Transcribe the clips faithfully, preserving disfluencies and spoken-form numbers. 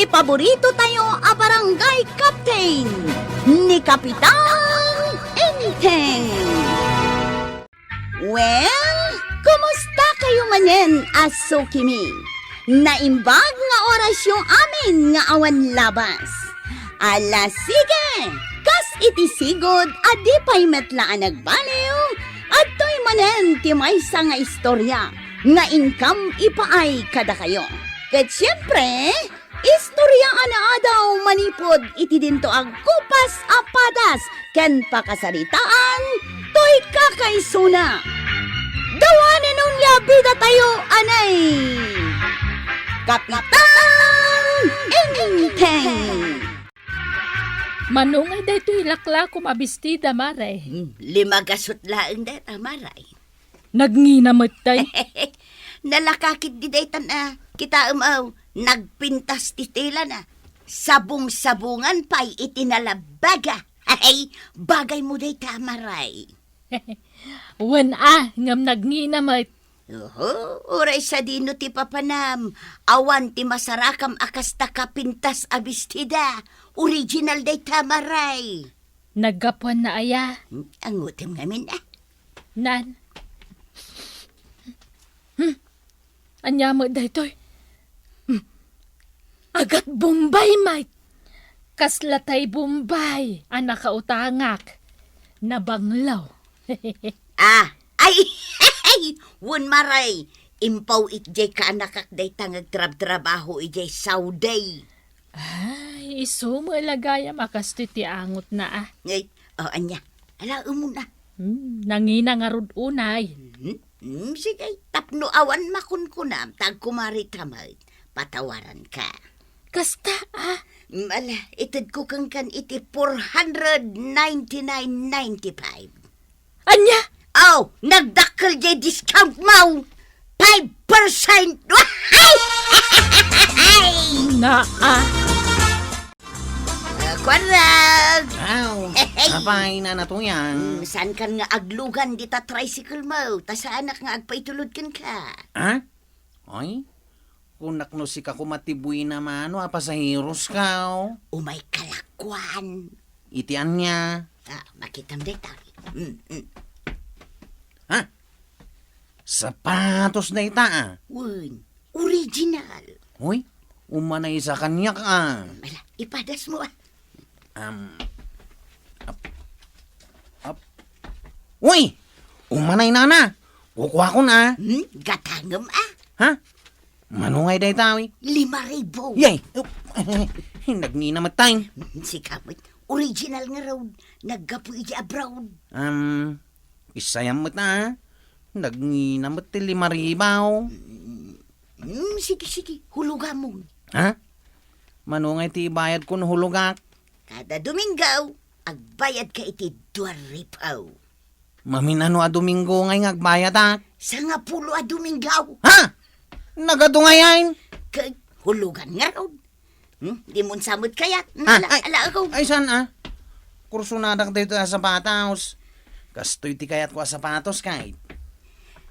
Paborito tayo a barangay captain, ni Kapitan Enteng. Well, kumusta kayo manen a sukimi? Naimbag nga orasyo amin nga awan labas. Ala, sige! Kas iti sigud a di pay met la a nagbaliw, adtoy manen ti maysa nga istorya nga inkam ipaay kadakayo. Ket siempre, istorya a naadaw manipud iti dinto a kupas a padas ken pakasaritaan toy kakaisuna. Dawanen unay a bidatayo, anay! Kapitan Enteng! Mano ngay daytoy laklako a bestida, Mare? Hmm, limagasut laeng dayta, Mare. Nagngina met tay. Nalaka ketdi daytan a, kitaem, aw, nagpintas ti telana. Sabong-sabongan pay iti nalabbaga. Ay, bagaymo dayta, Mare. Wen a, ngem nagngina met. Oho, uray sadino ti papanam, awan ti masarakam a kasta kapintas a bestida. Original dayta, Mare. Naggapuanna aya? Hmm, angutem ngamin, a. Nan. Hmm. Ania met daytoy? Hmm. Agat Bombay, Mike. Kasla tay Bombay a nakautangak. Nabanglaw. Ah, ay, wen, Mare. Impaw itjay kaanakak dayta nga agtrabtrabaho idiay Saudi. Ay, isu met la gayam a kastoy ti angotna, a. Ay, o, ania? Alaemon a. Hmm, nangina ngarud unay. Hmm, hmm, sige, tapno awan makunkunam, ta agkumarita met, patawaranka. Kasta, a? Hmm, ala, itedko kenkan iti four hundred ninety-nine ninety-five. Ania? Aw, nagdakkel jay discount mo. Five percent. Naa. Ah, kuarag. Aw, apay, Nana Tuyang? Hmm, saan kan nga aglugan dita tricycle mo? Ta saanak nga agpaitulod kenka. Ha? Ay, kunak no sika koma ti buina mano a pasaheros ka, o. Umay kalakuan. Iti ania? Ah, makitam dayta. Mm, mm. Ha? Sapatos dayta, a? Wen, original. Uy, umanay sa kaniak, a. Ala, ipadas mo, a. Um, ap-, ap-, uy! Umanay, Nana! Kukuakon, a. Hmm? Gatangem, a. Ha? Mano ngay dayta, uy? Lima ribu. Yay! Nagngina met tayo. Hmm, sika met. Original ngarud. Naggapu iti abroad. Um, isayam met, a. Nagngina met ti lima ribu. Hmm, sige, sige. Hulugamon. Ha? Mano ngay ti ibayad ko no hulogak? Kada Domingo, agbayadka iti dua ribu. Maminano a Domingo ngay nga agbayadak? Sangapulo a Domingo. Ha? Nagadu ngay ayn? Kay hulugan ngarud. Hmm? Di mo sa met kayat? Hmm, Ah, ala, ay, ala, ako. Ay, saan, a? Kursunadak daytoy a sapatos. Kastoy ti kayat ko a sapatos, kay.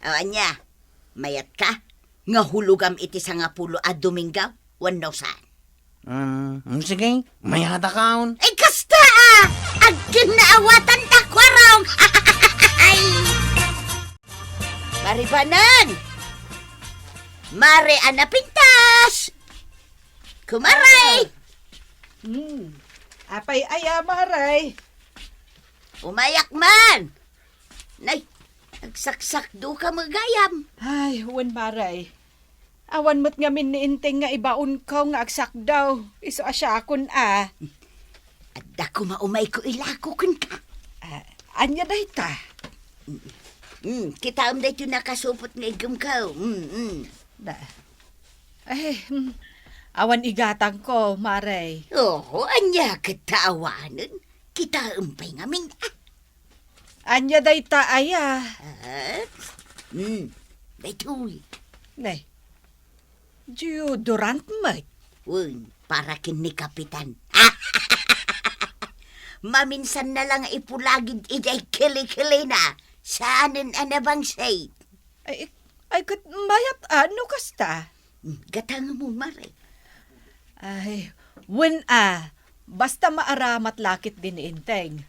O, ania? Mayat ka? Nga hulogam iti sangapulo a Domingo, wenno saan? Um, mm, sige, mayata kaon. Ay, kasta, a! Agkinnaawatan ta, kuarong! Ay! Maribanan! Mare a napintas! Kumaray! Hmm. Apay aya, Maray? Umayak man! Nay, agsaksakdo ka met gayam. Ay, wen, Maray. Awan met ngamin ni Enteng nga ibaonko nga agsakdaw. Isu a siakon a. Adda koma umayko ilako kenka. Ah, ania dayta? Mm, kitaem daytoy nakasupot nga iggemko. Mm, mm. Da. Ay, mm, awan igatangko, Maray. Oho, ania ket ta awanen? Kitaem pay ngamin, a. Ania dayta aya? Ah? Hmm, daytoy. Nay, deodorant met. Wen, para ken ni Kapitan. Maminsan na lang ipulagid idiay kili-kilina. Saanen a nabangsit. Ay, ay, ket mayat a no kasta? Hmm, gatangem mo, Mare. Ay, wen a, basta maaramat lakit din ni Enteng.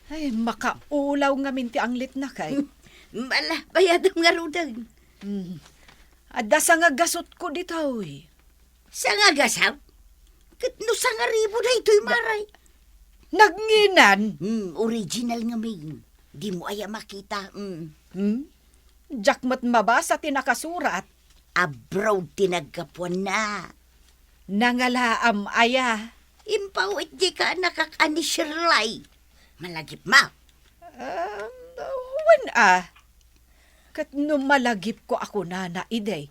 Ay, makaulaw ngamin ti anglitna kay. Ala, bayadem ngaruden. Hmm. Adda sangagasutko ditoy. Sangagasut? Ket no sangaribu daytoy, Maray. Nagnginan? Hmm, original ngamin. Dimo aya makita, hmm. Hmm? Diak met mabasa ti nakasurat. Abroad ti naggapuanna. Nangalaam aya? Impaw iti kaanakak a ni Shirley. Malagipmo? Ah, wen a. Ket no malagipko a kunana idi,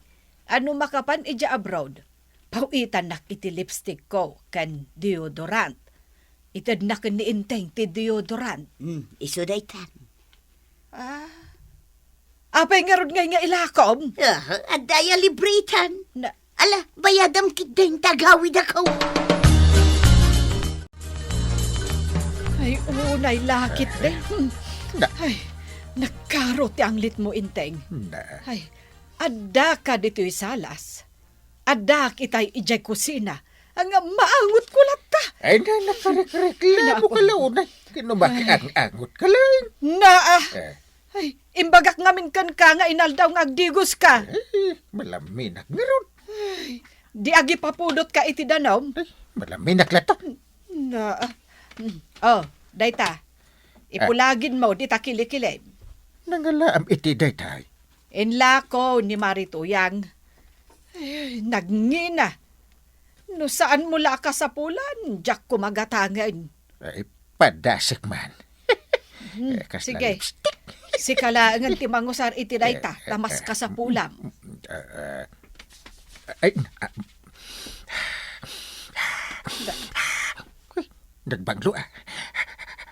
a no makapan idiay abroad, pawitannak iti lipstickko ken deodorant. Itedna ken ni Enteng ti deodorant. Hmm, isu daytan. Ah. Apay ngarud ngay nga ilakom? Ah, adda aya libre itan. Na- Ala, bayadam ketdin ta agawidakon. Ay, unay lakit din. Na- Ay, nagkaro ti anglitmo, Enteng. Na- Ay, addaka ditoy salas. Addaak itay idiay kusina. Nga maangotko latta. Ay, na, nakarikreklamo ka la unay. Ket no makiang-angot ka lang. Naa. Eh. Ay, imbagak ngamin kenka nga inaldaw nga agdigoska. Eh, malaminak ngarud. Ay, di agipapudotka iti danum? Ay, malaminak latta. Naa. Mm. Oh, dayta. Ah. Ipulagidmo dita kilikilem. Nangalaam iti daytay. Inlako ni Mari Tuyang. Ay, nagngina. No saanmo la a kasapulan, diak koma gatangen. Ay, padasek man. Hmm, eh, kasla sige. Lipstick. Sika laengen ti mangusar iti dayta, eh, ta mas eh, kasapulam. Eh, eh, ay, ah, Da- Uy, nagbanglo, ah.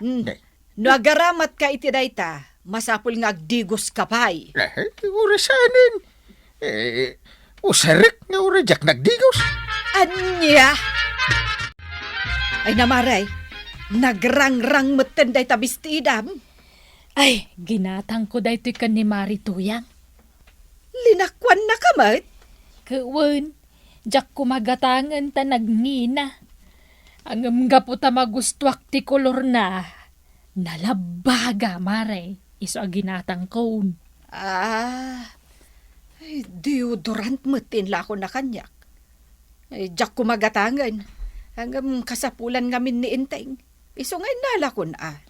Hmm. Day. No agaramatka iti dayta, masapul nga agdigoska pay. Eh, uray saanen. Eh, usarek nga uray diak nagdigos. Ania? Ay, Maray, nagrangrang metten dayta bestidam. Ay, ginatangko daytoy ken ni Mari Tuyang. Linakuannaka met? Ket wen, diak koma gatangen ta nagngina. Ngem gapu ta magustuak ti kolorna, nalabbaga, Mare, isu a ginatangkon. Ah, ay, deodorant met ti inlakona kaniak. Ay, diak koma gatangen. Ngem kasapulan ngamin ni Enteng. Isu nga innalakon a.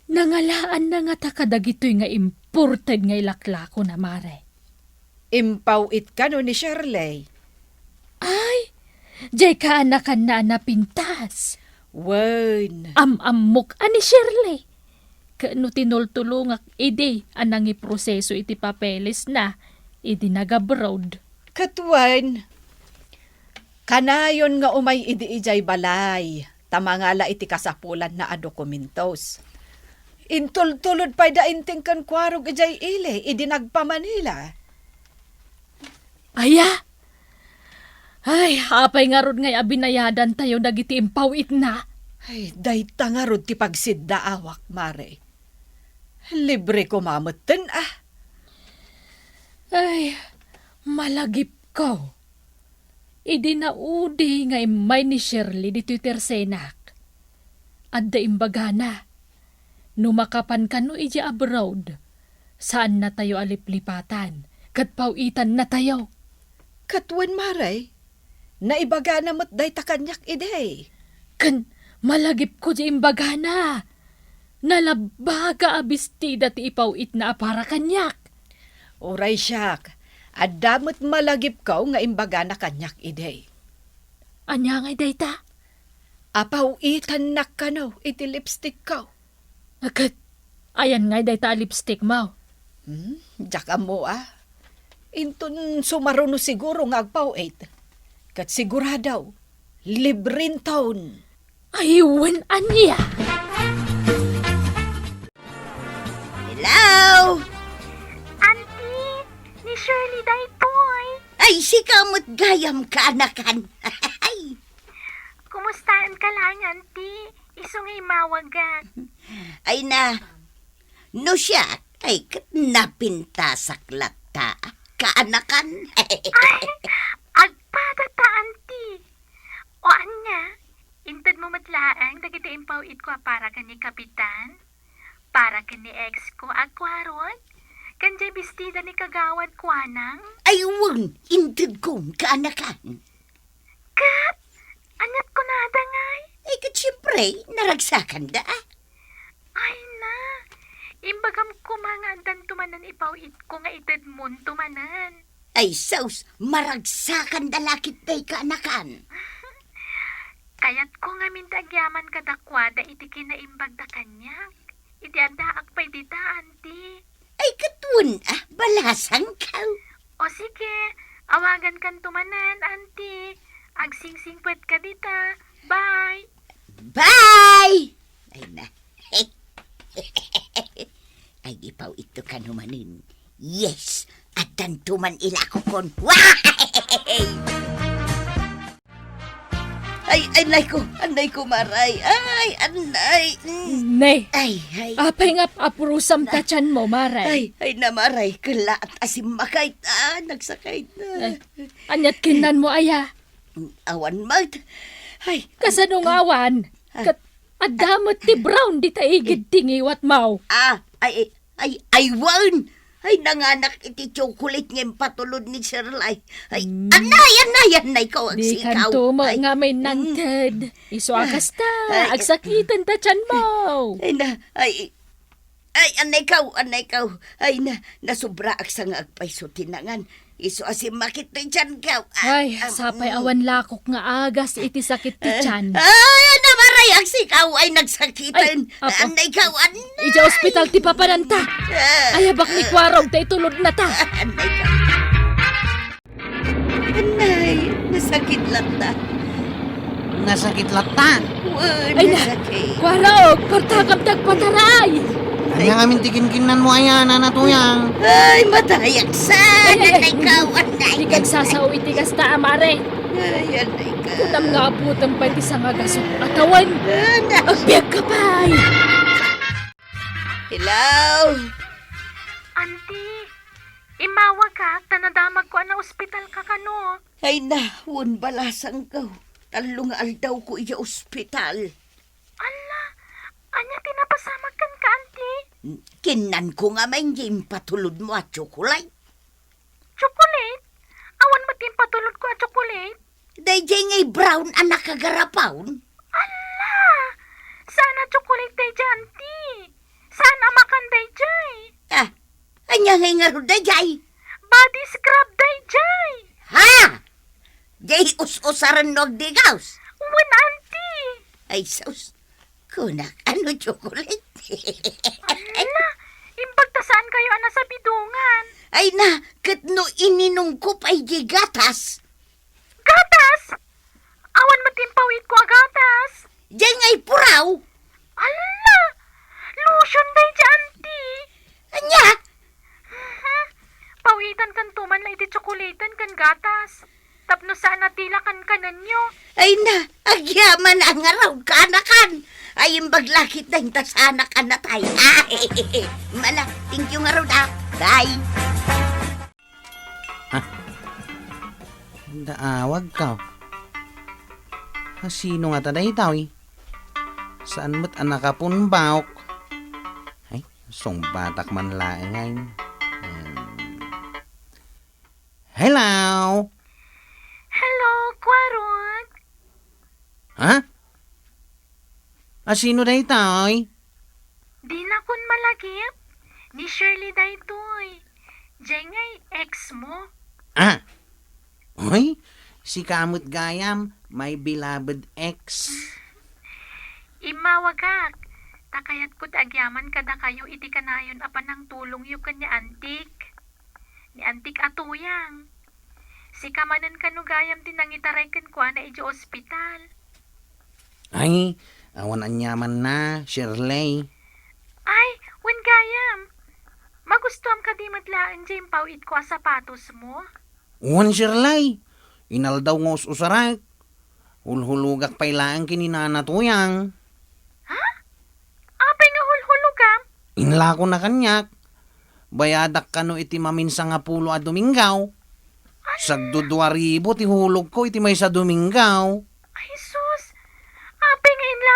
Nangalaanna ngata kadagitoy nga imported nga ilaklakona, Mare? Impaw-it kano ni Shirley? Ay, diay kaanakanna a napintas. Wen. Am-ammok a ni Shirley. Ket no tinultulongak idi a nangiproseso iti papelesna idi nagabroad. Ket wen, kanayon nga umay idi idiay balay ta mangala iti kasapulanna a dokumentos. Intultulod pay da Enteng ken Kuarog idiay ili idi nagpa-Manila. Aya? Ay, apay ngarud ngay a binayadantayo dagiti impaw-itna? Ay, dayta ngarud ti pagsiddaawak, Mare. Libre koma metten, ah. Ay, malagipko. Idi naudi nga immay ni Shirley ditoy tersenak, adda imbagana, no makapan kano idiay abroad, saannatayo a liplipatan, ket paw-itannatayo. Ket wen, Mare, naibagana met dayta kaniak idi. Ken malagipko diay imbagana. Nalabbaga a bestida ti ipaw-itna a para kaniak. Uray siak, adda met malagipko nga imbagana kaniak idi. Ania ngay dayta? Apaw-itannak kano iti lipstickko. Ket, ayan ngay dayta a lipstickmo? Hmm, diak ammo a. Inton sumaruno siguro nga agpaw-it. Ket sigurado, librenton. Ay, wen ania? Hello? Auntie, ni Shirley daytoy. Ay, sika met gayam kaanakan. Ay. Kumustaen ka laeng, Auntie? Isu nga imawagak. Ay na, no siak, ay, ket napintasak latta. Kaanakan. Ay, agpada ta, Auntie. laeng dagiti impaw-itko a para ken ni Kapitan, para ken ni ex ko a Kwarog, ken diay bestida ni Kagawad Kuanang? Ay, wen, intedkon, kaanakan. Ket, aniat kunada ngay? Ay, ket siempre, naragsakanda. Ay na, imbagam koma nga addanto manen ipaw-itko nga itedmonto manen. Ay, sus, maragsakanda la ketdi, kaanakan. Kayatko ngamin ti agyaman kadakuada iti kinaimbagda kaniak. Iti addaak pay dita, Auntie. Ay, ket wen, ah, balasangko. O sige, awagankanto manen, Auntie. Agsingsingpetka dita. Bye. Bye! Ay na. Ay, ipaw-itto kano manen. Yes, addanto man ilakokon. Ay, ay, annayko, annayko, Mare. Ay, annay. Mm. Ne. Ay, ay. Apay nga apurusam ta tianmo, Mare? Ay, ay na, Mare. Kelaat a simmakayta. Nagsakayta. Eh, aniat kinnanmo aya? Awan met. Ay. Kasano nga awan? Ah. Ket adda met ti brown dita igid ti ngiwatmo. Ah, ay, ay, ay, wen. Ay, nanganak iti chocolate nga impatulod ni Shirley. Ay, hmm. Annay, annay, annayko, agsikaw. Dikanto met ngamin nangted. Isu a kasta, ay, agsakiten ta tianmo. Ay, na, ay, ay, annayko, annayko. Ay, na, nasobraak sa nga agpayso ti nangan. Isu a simmakit ti tianko. Ah, ay, ah, sapay mm. Awan lakok nga agas iti sakit ti tian. Ay, ano, Mare, agsikaw ay nagsakiten. Ay, apo. Annayko, annay. Idiay ospital ti papananta. Ah, ayabak ni Kwarog ta itulodna ta. Annayko. Annay, nasakit latta. Nasakit latta? Wen, ay, na, nasakit. Kwarog, partakam ti agpataray. Ania ngamin ti kinkinnanmo aya, Nana Tuyang? Ay, matayaksan. Ay, ay, ay. Annayko, annay. Di kagsasao iti kasta, Mare. Ay, annayko. Kutam nga aputem pay ti sangagasut a tawen. Annay. Agbiagka pay. Hello? Auntie, immawagak ta nadamagko a naospitalka kano. Ay na, wen balasangko. Tallo nga aldawko idiay ospital. Alla, ania ti napasamak kenka, Auntie? Kinnanko ngamin ti impatulodmo a chocolate. Chocolate? Awan met ti impatulodko a chocolate? Daydiay ngay brown a nakagarapon. Alla! Saan a chocolate daydiay, Auntie? Saan a makan daydiay? Ah, ania ngay ngarud daydiay? Body scrub daydiay. Ha? Diay us-usaren no agdigaws? Wen, Auntie. Ay, sus. Kunak, ano, chocolate? Ala, imbag ta saankayo a nasabidongan. Ay na, ket no ininumko pay diay gatas. Gatas? Awan met ti impaw-itko a gatas. Diay ngay puraw. Ala, lotion daydiay, Auntie. Ania? Mhm. Pawitankanto man la iti tsokolatan ken gatas. Tapno saan a ti la kankanenyo. Ay na, agyaman a ngarud, kaanakan. Ay, imbag la ketdin ta saanak a natay. Ay, mala, thank you ngarud, ah. Bye. Ah, adda awagko. Ah, sino ngata daytoy? Saan met a nakapumbawk? Ay, sungbatak man laeng, ay. Hmm. Hello? Hello, Kwarog. Ha? Ah, sino daytoy? Dinakon malagip. Ni Shirley daytoy. Diay ngay ex mo. Ah. Uy, sika met gayam, my beloved ex. Immawagak, ta kayatko ti agyaman kadakayo iti kanayon a panangtulongyo ken ni Antik. Ni Antik a Tuyang. Sika manen kano gayam ti nangitaray kenkuana idiay ospital. Ay, awan aniamanna, Shirley. Ay, wen gayam. Magustuam kadi met laeng diay impaw-itko a sapatosmo? Wen, Shirley. Inaldaw nga us-usarek. Hulhulogak pay laeng ken ni Nana Tuyang. Ha? Apay nga hulhulogam? Inlakona kaniak. Bayadak kano iti maminsan nga pulo a Domingo. Ala. Sagdudua ribu ti hulogko iti maysa Domingo. Ay, sus! Apay nga inla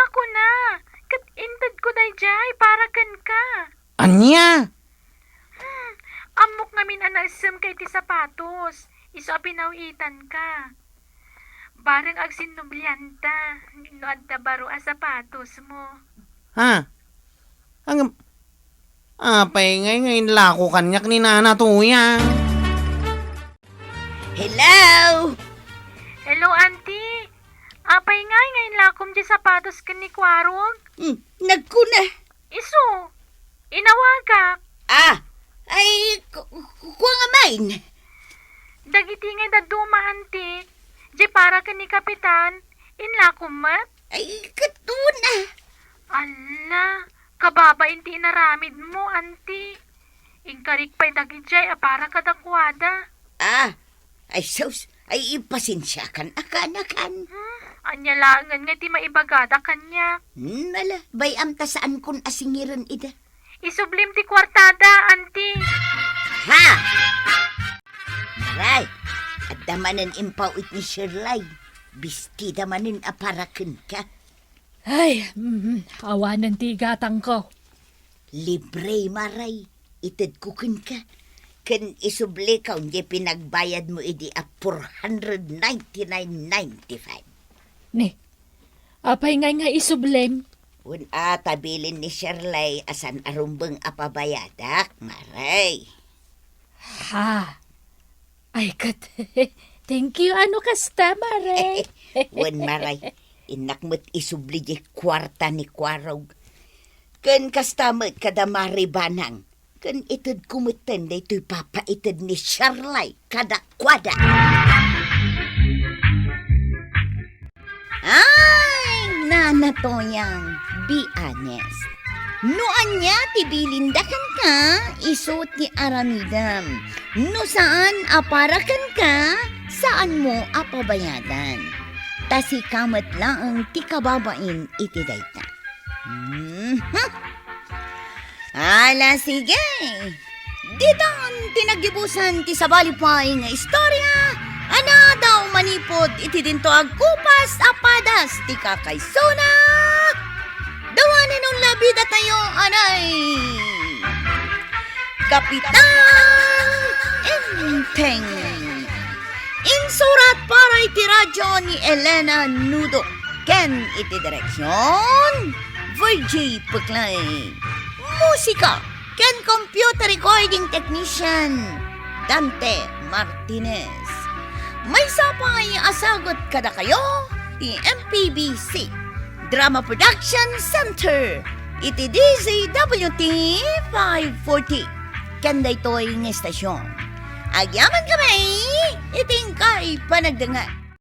Ket intedko daydiay para kenka. Ania? Hmm, ammok ngamin a naessem ka iti sapatos, isu a pinawitanka. Bareng agsinnublianta no adda baro a sapatosmo. Ha? Ang, apay ngay nga inlako kaniak ni Nana Toyang? Hello? Hello, Auntie. Apay ngay nga inlakom diay sapatos ken ni Kwarog? Hmm, nagkuna. Isu, inawagak. Ah, ay, ku-, ku-, kua nga main. Dagiti ngay dadduma, Auntie. Diay para ken ni Kapitan, inlakom met? Ay, ket una. Ala, kababain ti inaramidmo, Auntie. Inkarik pay dagidiay a para kadakuada. Ah, ay sus, ay ipasensiakan a kaanakan. Hmm, ania laengen nga ti maibagada kaniak? Hmm, ala, bay-am ta saankon a singiren ida. Isublim ti kuartada, Auntie. Ha! Maray, adda manen impaw-it ni Shirley. Bestida manen a para kenka. Ay, mm, awanen ti igatangko. Libre, Maray. Itedko kenka. Ken isublikaw diay pinagbayadmo idi a four hundred ninety-nine ninety-five. Ni, apay ngay nga isublim? Wen a ta bilin ni Shirley a saan a rumbeng a pabayadak, Maray. Ha? Ay, ket, thank you, ano kasta, Maray? Wen, Maray, innak met isubli diay kuarta ni Kwarog. Ken kasta met kada Mari Banang. Ken itedko metten daytoy papaited ni Shirley kadakuada. Ay, Nana Toyang, be honest. No ania ti bilinda kenka, isu ti aramidem. No saan a para kenka, saanmo a pabayadan. Ta sika met laeng ti kababain iti dayta. Mhm. Ala, sige. Ditan ti naggibusan ti sabali pay nga istorya a naadaw manipud iti dinto agkupas a padas ti kakaisuna. Dawanen on labidatayo, anay. Kapitan Enteng. Insurat para iti radyo ni Elena Nudo ken iti direksion, Virgie Peclay. Musika ken computer recording technician, Dante Martinez. Maysa pay a sagut kadakayo ti M P B C Drama Production Center iti D Z W T five forty. Ken daytoy nga estasion, agyamankami iti inkay panagdengngeg.